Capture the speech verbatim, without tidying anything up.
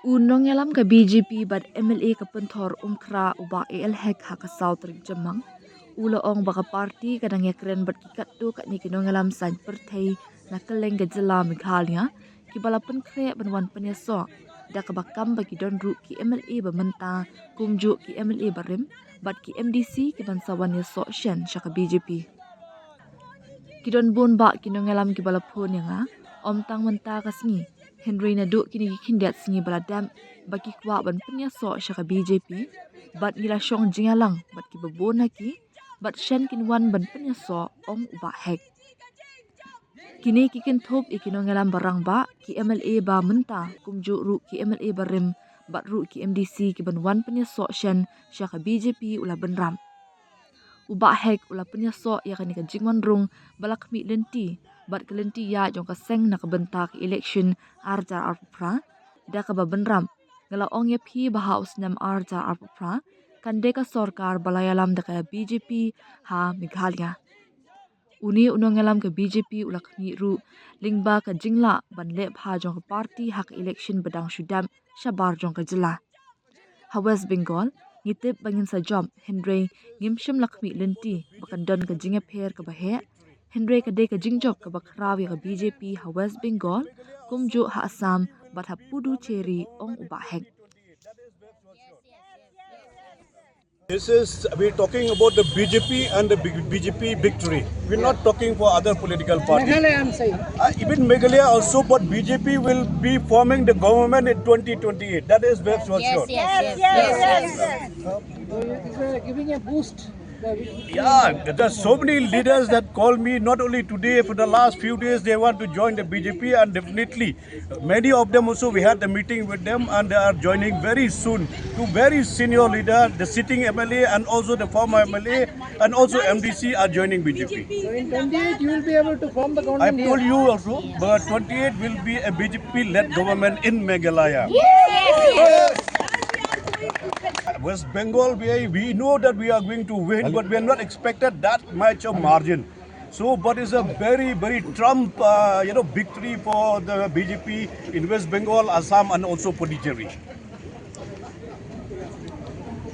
U nongïalam ka B J P bad M L A ka Pynthor Umkhra u Bah A L Hek ha ka saw tarik Jymmang u la ong ba ka party ka dang ïakren bad ki katto katne ki nongïalam saiñ pyrthei na kylleng ka jylla Meghalaya kiba la pynkhreh ban wan pynïasoh da kaba kam ba ki don ruh ki M L A ba mynta kumjuh ki M L A barim bad ki M D C kiban sa wan ïasoh shen sha ka B J P. Ki don bun bah ki nongïalam kiba la phone ïa nga, ym tang mynta ka sngi, hynrei naduh kine ki khyndiat sngi ba la dep ba ki kwah ban pynïasoh sha ka B J P bad ngi la shong jingïalang bad kiba bun na ki bad shen kin wan ban pynïasoh, ong u Bah Hek. Kine ki kynthup ïa ki nongïalam ba rangbah, ki M L A ba mynta kumjuh ruh ki M L A barim bad ruh ki M D C kiban wan pynïasoh shen sha ka B J P, u la bynrap. U Bah Hek u la pynïasoh ïa kane ka jingwan rung ba la khmih lynti bad ka lynti ïaid jong ka seng na ka bynta ka election ar hajar arphew phra da kaba bynrap. Nga la ong ïa phi ba ha u snem ar hajar arphew phra kan dei ka sorkar ba la ïalam da ka B J P ha Meghalaya. Une u nongïalam ka B J P u la khmih ruh lyngba ka jinglah ban leh bha jong ka party ha ka election ba dang shu dep shabar jong ka jylla. Ha West Bengal, ngi tip ba ngin sa jop, hynrei ngim shym la khmih lynti ba kan don ka jingïapher kaba heh, hynrei ka dei ka jingjop kaba khraw ïa ka B J P ha West Bengal kumjuh ha Assam bad ha Puducherry, ong u Bah Hek. This is, we're talking about the B J P and the B- BJP victory. We're not talking for other political parties. Meghalaya, I'm saying. Uh, even Meghalaya also, but B J P will be forming the government in twenty twenty-eight. That is very for sure. So it is uh, giving a boost. The- Yeah, there are so many leaders that call me, not only today, for the last few days, they want to join the B J P, and definitely many of them also, we had the meeting with them, and they are joining very soon. Two very senior leaders, the sitting M L A and also the former M L A, and also M D C are joining B J P. So in twenty-eight, you will be able to form the I government told here. You also, but twenty-eight will be a B J P-led government in Meghalaya. West Bengal, we, we know that we are going to win, but we are not expected that much of margin. So, but it's a very, very trump, uh, you know, victory for the B J P in West Bengal, Assam, and also Puducherry.